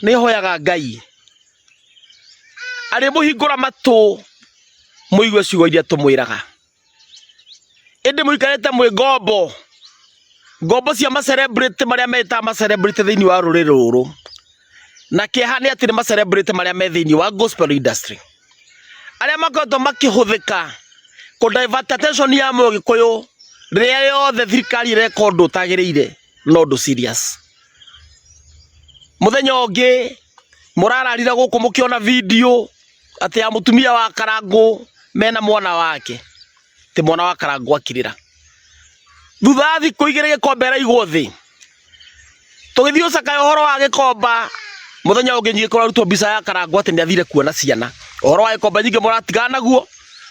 Nĩ hoyaga Ngai arĩmũhingũra matũ mũigue ciugo iria tũmwĩraga. Ĩndĩ mũikarĩte mwĩ ngombo, ngombo cia ma celebrity marĩa metaga ma celebrity thĩinĩ wa rũrĩrĩ rũrũ. Na kĩeha nĩ atĩ nĩ ma celebrity marĩa me thĩinĩ wa gospel industry. Arĩa makoretwo makĩhũthĩka kũ divert attention ya mũgĩkũyũ rĩrĩa rĩothe thirikari ĩreka ũndũ ũtagĩrĩire na ũndũ serious. Mũthenya ũngĩ mũrararire gũkũ mũkĩona video atĩ ya mũtumia wa Karangũ mena mwana wake, atĩ mwana wa Karangũ akĩrĩra. Thutha wa thikũ igĩrĩ gĩkombe ĩraigwo thĩ. Tũgĩthiĩ gũcakaya ũhoro wa gĩkomba, mũthenya ũngĩ nyingĩ kũrarutwo mbica ya Karangũ atĩ nĩ athire kuona ciana. Ũhoro wa gĩkomba nyingĩ mũratigana naguo,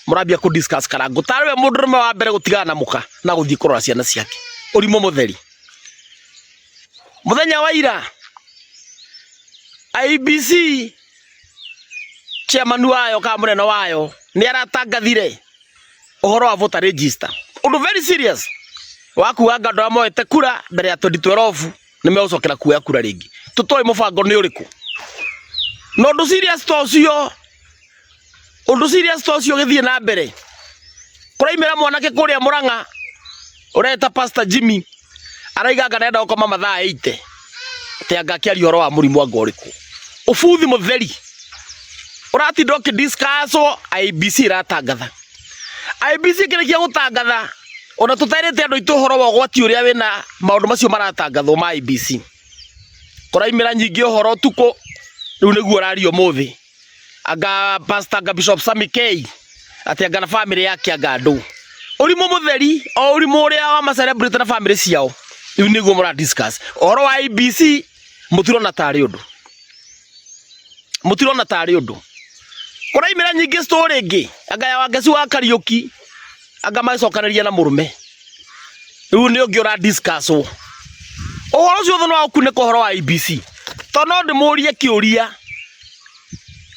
mũrambia kũ discuss Karangũ. Tarĩ we mũndũrũme wa mbere gũtigana na mũka na gũthiĩ kũrora ciana ciake. Ũrimũ mũtheri. Mũthenya wa ira, IEBC chairman wayo kana mũnene wayo nĩ aratangathire ũhoro wa voter register. Ũndũ very serious wa kuga anga andũ arĩa moete kura mbere ya 2012 nĩ megũcokera kuoya kura rĩngĩ. Tũtoĩ mũbango nĩ ũrĩkũ. Na ũndũ serious ta ũcio, ũndũ serious ta ũcio ũgĩthiĩ na mbere, kũraimĩra mwanake kũrĩa Mũrang'a ũreta Pastor Jimmy araiga anga nenda gũkoma mathaa 80 atĩ anga akĩaria ũhoro wa mũrimũ anga ũrĩkũ. Ũbuthi mũtheri ũratinda ũkĩ discuss wo IEBC ĩratangatha. IEBC ĩkĩrĩkia gũtangatha ona tũterĩte andũ aitũ ũhoro wa ũgwati ũrĩa wĩna maũndũ macio maratangathwo ma IEBC. Kũraimĩra nyingĩ ũhoro ũtukũ rĩu nĩguo ũraria ũmũthĩ. Anga Pastor anga Bishop Sammy K atĩ anga na family yake anga andũ. Ũrimũ mũtheri o ũrimũ ũrĩa wa ma celebrity na family ciao rĩu nĩguo mũra discuss. Ũhoro wa IEBC mũtirona tarĩ ũndũ. Mũtirona tarĩ ũndũ. Kũraimĩra nyingĩ story ĩngĩ anga ya Wangeci wa Kariũki anga magĩcokanĩria na mũrũme. Rĩu nĩ ũngĩ ũra discuss wo. Ũhoro ũcio wothe nĩ wa gũkunĩka ũhoro wa IEBC. Tondũ no ndĩmũrie kĩũria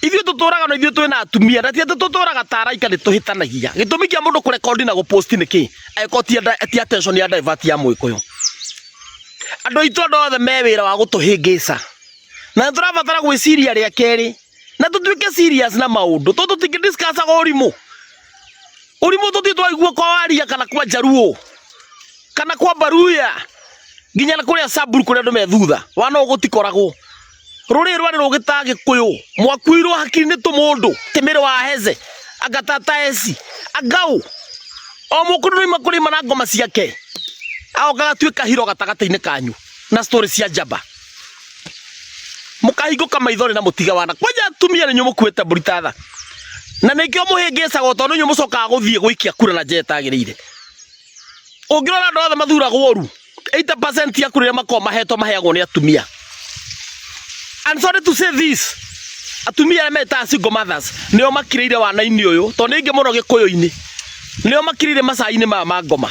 ithuĩ tũtũraga na ithuĩ twĩna atumia na ti atĩ tũtũraga ta araika nĩ tũhĩtanagia. Gĩtũmi kĩa mũndũ kũrekondi na gũpost nĩ kĩ? Angĩkorwo ti attention ya divert ya mũgĩkũyũ. Andũ aitũ andũ othe me wĩra wa gũtũhĩngĩca. Na nĩ tũrabatara gwĩciria rĩa kerĩ na tũtuĩke serious na maũndũ tondũ tũtingĩ discuss aga ũrimũ. Ũrimũ tũtirĩ twaigua kwa Waria kana kwa Jaluo kana kwa Baruya nginya na kũrĩa Samburu kũrĩa andũ me thutha wana ũũ gũtikoragwo. Rũrĩrĩ rwarĩ rũgĩ ta Gĩkũyũ mwakuirwo hakiri nĩ tũmũndũ tĩ mĩrĩ wa Heze anga tata eci anga ũ o mũkũrũ nĩoima kũrĩma na ngoma ciake agoka agatuĩka hero gatagatĩ-inĩ kanyu na story cia njamba. Mũkahingũka maitho rĩ na mũtige wana. Kwanja atumia nĩ inyuĩ mũkuĩte mbũri ta tha. Na nĩkĩo mũhĩngĩcagwo tondũ nĩ inyuĩ mũcokaga gũthiĩ gũikia kura na njĩra ĩtagĩrĩire. Ũngĩrora andũ othe mathuragwo ũru, 80% ya kura iria makoragwo mahetwo maheagwo nĩ atumia. And sorry to say this, atumia arĩa metaga single mothers nĩo makirĩire wana-inĩ ũyũ tondũ nĩ aingĩ mũno gĩkũyũ-inĩ. Nĩo makirĩire macai-inĩ maya ma ngoma.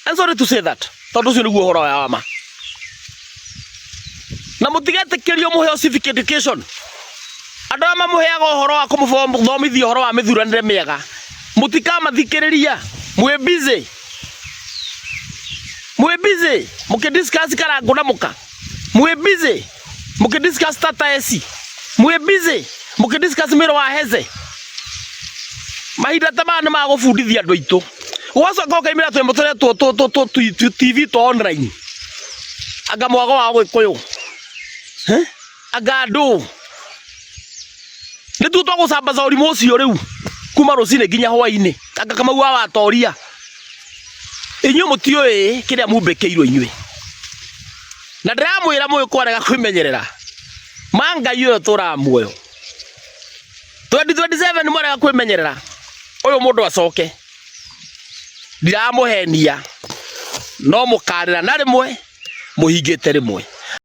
I'm sorry to say that tondũ ũcio nĩguo ũhoro wa ma. Na mũtigetĩkĩrio mũheo civic education. Andũ arĩa mamũheaga ũhoro wa kũmũthomithia ũhoro wa mĩthuranĩre mĩega mũtikamathikĩrĩria, mwĩ busy, mwĩ busy mũkĩ discuss Karangũ na mũka, mwĩ busy mũkĩ discuss Tata Esi, mwĩ busy mũkĩ discuss Mĩro wa Heze. Mahinda ta maya nĩ ma gũbundithia andũ aitũ. Gwacoka ũkaimĩra tũnyamũ tũrĩa TV twa online anga mwago wa Gĩkũyũ, anga andũ nĩtuo twagũcambaca ũrimũ ũcio rĩu kuma rũcinĩ nginya hwainĩ anga Kamau wa Watoria. Inyuĩ mũtiũĩ kĩrĩa mumbĩkĩirwo inyuĩ, na ndĩramwĩra mũĩ kwarega kwĩmenyerera ma Ngai ũyũ ũtũraga muoyo 2027 mwarega kwĩmenyerera ũyũ mũndũ acoke ndiramũhenia no mũkarĩra na rĩmwe mũhingĩte rĩmwe.